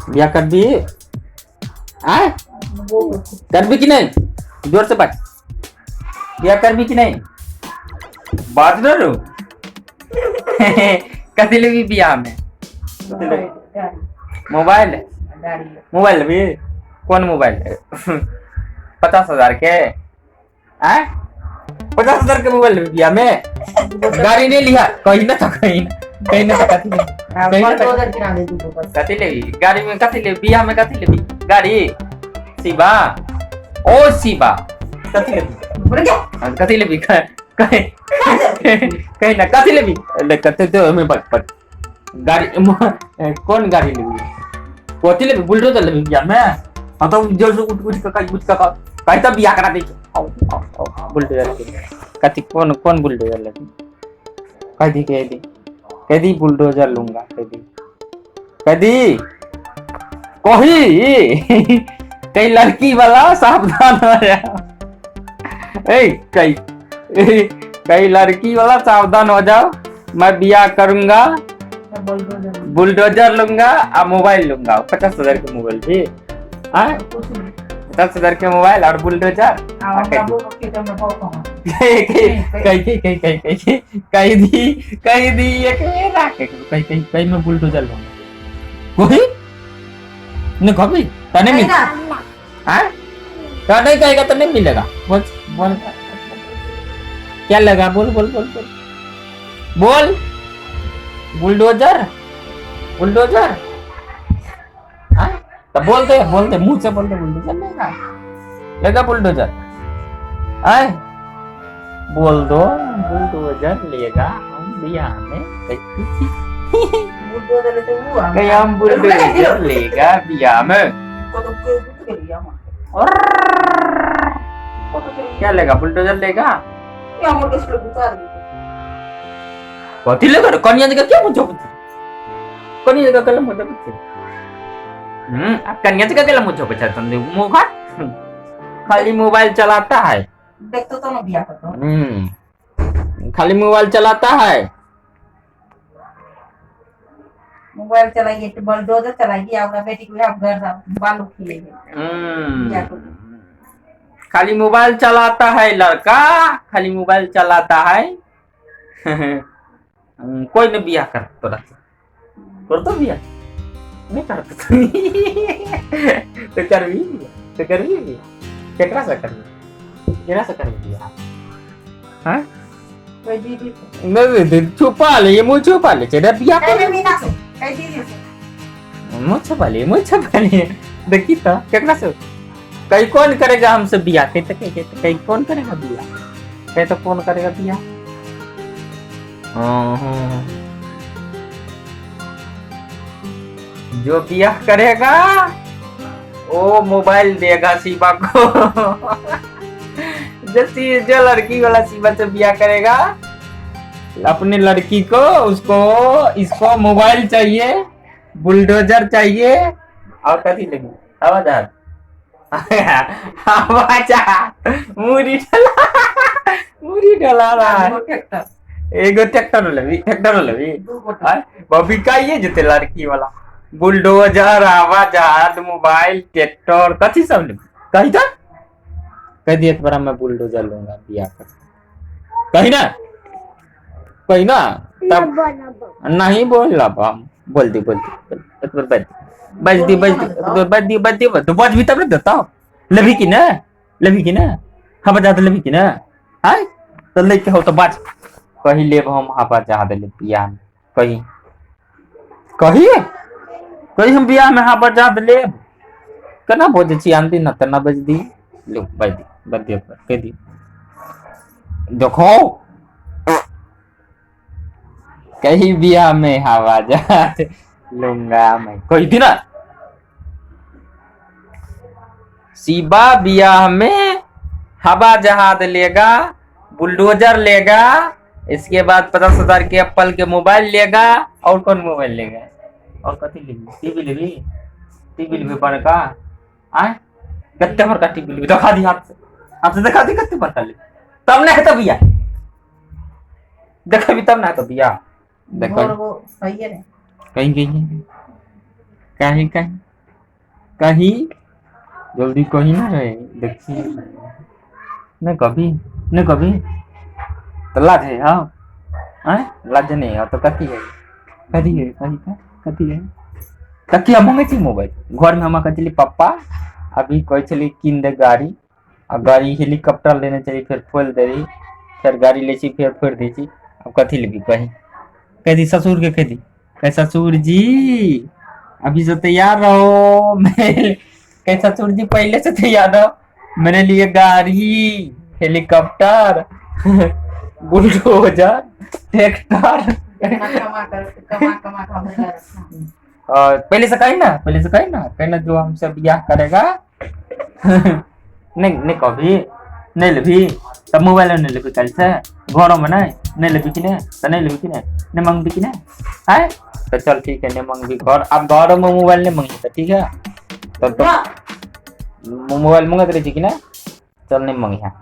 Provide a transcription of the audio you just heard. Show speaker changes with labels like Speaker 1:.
Speaker 1: बियाह करबी? आय करबी कि नहीं? जोर से बात, बियाह करबी कि नहीं? बात न रो। कथी लेबी बियाह में? कथी लेबी? मोबाइल। मोबाइल लेबी? कोन मोबाइल? 50,000 के? आय 50,000 के मोबाइल लेबी बियाह में? गाड़ी नहीं लिया कहीं ना, तो कहीं ना कहीं ना, तो कथी लेबी? कहीं ना तो कथी लेबी गाड़ी में? कथी लेबी बियाह में? कथी लेबी गाड़ी? शिवा, ओ शिवा, कथी लेबी? हाँ, कथी लेबी? कहीं कहीं ना, कथी लेबी? ले कथी तो ओहिमे बच बच गाड़ी कोन गाड़ी लेबी? कथी लेबी? बुलडोजर लेबी बियाह में? हाँ तो जोर से उठ उठ के कहीं, उठ के कहीं तो बियाह करा दै छै। आओ आओ आओ, बुलडोजर लेबी? कथी कोन कोन बुलडोजर लेबी? कह दी, कह दी, कह दी बुलडोजर लूंगा, कह दी, कह दी। कही कहीं लड़की वाला सावधान हो जाओ। ए कहीं कहीं लड़की वाला सावधान हो जाओ, मैं बियाह करूंगा, बुलडोजर लूंगा और मोबाइल लूंगा। 50,000 के मोबाइल भी? हाँ, 50,000 के मोबाइल और बुलडोजर। कही कही कही कही कही कही दी, कही दी एक मेरा कही कही कही मैं बुलडोजर लूंगा। कोई नहीं कभी तो नहीं मिल। हाँ तो नहीं कहेगा तो नहीं मिलेगा। बोल बोल, क्या लगा? बोल बोल बोल बोल बोल। Bulldozer, bulldozer. हाँ तो बोल दे, बोल दे, मुंह से बोल दे, बुलडोजर लेगा, लेगा बुलडोजर। आए बोल दो, बुलडोजर लेगा हम बियाह में। कहीं हम बुलडोजर लेगा बियाह में। और क्या लेगा? बुलडोजर लेगा? कथी लेगा रे? कनिया जगह क्या मुझे पूछे? कनिया जगह कल मुझे पूछे। अब कनिया जगह कल मुझे पूछे। तुम मुंह खाली मोबाइल चलाता है।
Speaker 2: देखते तो ना बियाह करतो।
Speaker 1: खाली मोबाइल चलाता है।
Speaker 2: मोबाइल चलाइए तो बुलडोजर चलाइए, अपना बेटी को आप घर बालू खिलेंगे।
Speaker 1: खाली मोबाइल चलाता है लड़का, खाली मोबाइल चलाता है। कोई नहीं बियाह कर तोरा से। कर तो बियाह नहीं करत तो करबी, तो करबी बियाह? केकरा से करबी? केकरा से करबी बियाह? हाँ
Speaker 2: कोई दीदी से।
Speaker 1: नहीं नहीं, छुपा ले, ये मुंह छुपा ले रे बियाह
Speaker 2: कहीं
Speaker 1: कर।
Speaker 2: मीना से, कहीं दीदी से।
Speaker 1: मुंह छुपा ले, मुंह छुपा ले। देखी तो केकरा से कहीं कौन करेगा हमसे बियाह? कहीं तो कहीं तो कहीं कौन करेगा बियाह? कहीं तो कौन करेगा बियाह? हाँ। जो बियाह करेगा वो मोबाइल देगा शिवा को। जो जो लड़की वाला शिवा से बियाह करेगा अपने लड़की को, उसको इसको मोबाइल चाहिए, बुलडोजर चाहिए और कथी लेगी? आवाज आवाज मुरी डला, मुरी डला रहा है।
Speaker 2: ट्रैक्टर।
Speaker 1: एगो ट्रैक्टर लेबी? ट्रैक्टर लेबी?
Speaker 2: दू गो।
Speaker 1: आय, बबी काइए जेते। लड़की वाला बुलडोजर, आवाज, मोबाइल, ट्रैक्टर, कथी सब लेबी? कही तो कह दिए एक बार, मैं बुलडोजर लूंगा बियाह कर। कही ना, कही ना तब। नहीं बोल अब हम बोल दी, बोल दी, एक बार बज बज दी, बज दी, बज दी, बज दी तो बज भी तब ना देता। लेबी की ना? लेबी की ना? हाँ बजा तो लेबी की ना? आय तो लेके हो तो बाज। कही लेब हम हवा जहाज ले बियाह में? कही कही कही, हम बियाह में हवा जहाज लेब? केना बजै छी? आन दी ना तेना बज दी। लो बज दी, बज दी, कह दी। देखो कहीं बियाह में हवा जहाज लूंगा मैं, कही दी ना। शिवा बियाह में हवा जहाज लेगा, बुलडोजर लेगा, इसके बाद 50,000 के एप्पल के मोबाइल लेगा। और कौन मोबाइल लेगा? और कथी लेगी? टीवी लेबी? टीवी लेबी बड़का? आय कत्ते बड़का टीवी लेबी? देखा दी हाथ से, हाथ से देखा दी, कत्ते बड़का लेबी? तब ना हेतौ बियाह। देखबी तब ना हेतौ बियाह। देखो।
Speaker 2: वो सही है।
Speaker 1: कहीं कहीं कहीं कहीं। कही जल्दी कही ना रे, देखी नहीं कभी नहीं कभी तो लाज है। हाँ आँय लाज नहीं है तो कथी है, कथी है, कही का कथी है? तऽ किया मंगै छी मोबाइल? घरमे हमरा कहै छली पप्पा अभी कहै छली कीन दे गाड़ी, आ गाड़ी हेलीकॉप्टर लेने छली, फेर फोड़ि देली, फेर गाड़ी लै छी फेर फोड़ि दै छी। आब कथी लेबही कही? कह दी ससुर के, कह दी, कह ससुर जी अभी से तैयार रहो, मेरे कह ससुर जी पहले से तैयार रहो, मेरे लिए गाड़ी, हेलीकॉप्टर, बुलडोजर, ट्रैक्टर।
Speaker 2: इतना कमा कर कमा कमा के हम घर रखना।
Speaker 1: और पहले से कही ना, पहले से कही ना, कहना जो हमसे ब्याह करेगा। नहीं नहीं कभी नहीं लेबी तब मोबाइल नहीं लेबी, कल से घरों में नहीं नहीं लेबी कि नहीं? तो नहीं लेबी कि नहीं? नहीं मंगबी कि नहीं है? तो चल ठीक है, नहीं मंगबी घर, अब घरों में मोबाइल नहीं मंगी तो ठीक है। तो मोबाइल मंगत रही कि ना? चल नहीं मंगी है।